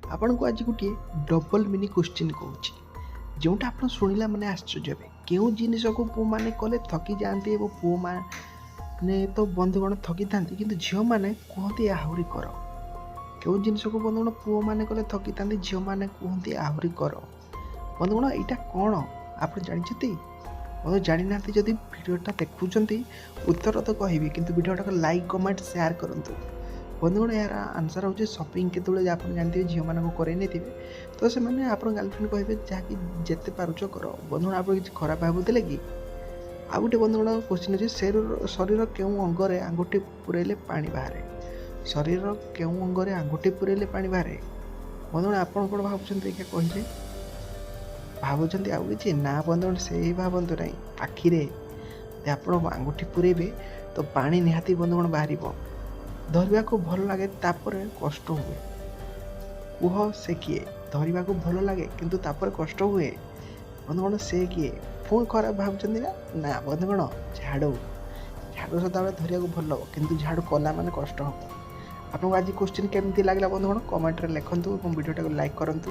ଆପଣଙ୍କୁ ଆଜି ଗୋଟିଏ ଡବଲ୍ ମିନିଂ କୋଶ୍ଚିନ୍ କହୁଛି, ଯେଉଁଟା ଆପଣ ଶୁଣିଲା ମାନେ ଆଶ୍ଚର୍ଯ୍ୟ ହେବେ। କେଉଁ ଜିନିଷକୁ ପୁଅମାନେ କଲେ ଥକି ଯାଆନ୍ତି ଏବଂ ପୁଅମାନେ ତ ବନ୍ଧୁଗଣ ଥକିଥାନ୍ତି, କିନ୍ତୁ ଝିଅମାନେ କୁହନ୍ତି ଆହୁରି କର? କେଉଁ ଜିନିଷକୁ ବନ୍ଧୁଗଣ ପୁଅମାନେ କଲେ ଥକିଥାନ୍ତି, ଝିଅମାନେ କୁହନ୍ତି ଆହୁରି କର? ବନ୍ଧୁଗଣ, ଏଇଟା କ'ଣ ଆପଣ ଜାଣିଛନ୍ତି? ବନ୍ଧୁ, ଜାଣିନାହାନ୍ତି ଯଦି, ଭିଡ଼ିଓଟା ଦେଖୁଛନ୍ତି, ଉତ୍ତର ତ କହିବି, କିନ୍ତୁ ଭିଡ଼ିଓଟାକୁ ଲାଇକ୍, କମେଣ୍ଟ, ସେୟାର କରନ୍ତୁ। ବନ୍ଧୁଗଣ, ଏହାର ଆନ୍ସର୍ ହେଉଛି ସପିଂ। କେତେବେଳେ ଆପଣ ଜାଣିଥିବେ ଝିଅମାନଙ୍କୁ କରେଇ ନେଇଥିବେ ତ ସେମାନେ ଆପଣ ଗାର୍ଲଫ୍ରେଣ୍ଡ କହିବେ ଯାହାକି ଯେତେ ପାରୁଛ କର। ବନ୍ଧୁଗଣ, ଆପଣ କିଛି ଖରାପ ଭାବୁଥିଲେ କି? ଆଉ ଗୋଟେ ବନ୍ଧୁଗଣ କୋଶ୍ଚିନ୍ ଅଛି, ଶରୀର କେଉଁ ଅଙ୍ଗରେ ଆଙ୍ଗୁଠି ପୁରେଇଲେ ପାଣି ବାହାରେ? ଶରୀରର କେଉଁ ଅଙ୍ଗରେ ଆଙ୍ଗୁଠି ପୁରେଇଲେ ପାଣି ବାହାରେ? ବନ୍ଧୁଗଣ, ଆପଣ କ'ଣ ଭାବୁଛନ୍ତି ଦେଖିଆ କହିଲେ? ଭାବୁଛନ୍ତି ଆଉ କିଛି ନା? ବନ୍ଧୁଗଣ, ସେଇ ଭାବନ୍ତୁ ନାହିଁ। ଆଖିରେ ଯଦି ଆପଣ ଆଙ୍ଗୁଠି ପୁରେଇବେ ତ ପାଣି ନିହାତି ବନ୍ଧୁଗଣ ବାହାରିବ। ଧରିବାକୁ ଭଲ ଲାଗେ, ତାପରେ କଷ୍ଟ ହୁଏ, କୁହ ସେ କିଏ? ଧରିବାକୁ ଭଲ ଲାଗେ କିନ୍ତୁ ତାପରେ କଷ୍ଟ ହୁଏ, ବନ୍ଧୁଗଣ, ସେ କିଏ? ପୁଣି ଖରାପ ଭାବୁଛନ୍ତି ନା? ନା ବନ୍ଧୁଗଣ, ଝାଡ଼ୁ। ଝାଡ଼ୁ ସଦାବେଳେ ଧରିବାକୁ ଭଲ, କିନ୍ତୁ ଝାଡ଼ୁ କଲା ମାନେ କଷ୍ଟ ହେବ। ଆପଣଙ୍କୁ ଆଜି କୋଶ୍ଚିନ୍ କେମିତି ଲାଗିଲା ବନ୍ଧୁଗଣ, କମେଣ୍ଟରେ ଲେଖନ୍ତୁ ଏବଂ ଭିଡ଼ିଓଟାକୁ ଲାଇକ୍ କରନ୍ତୁ।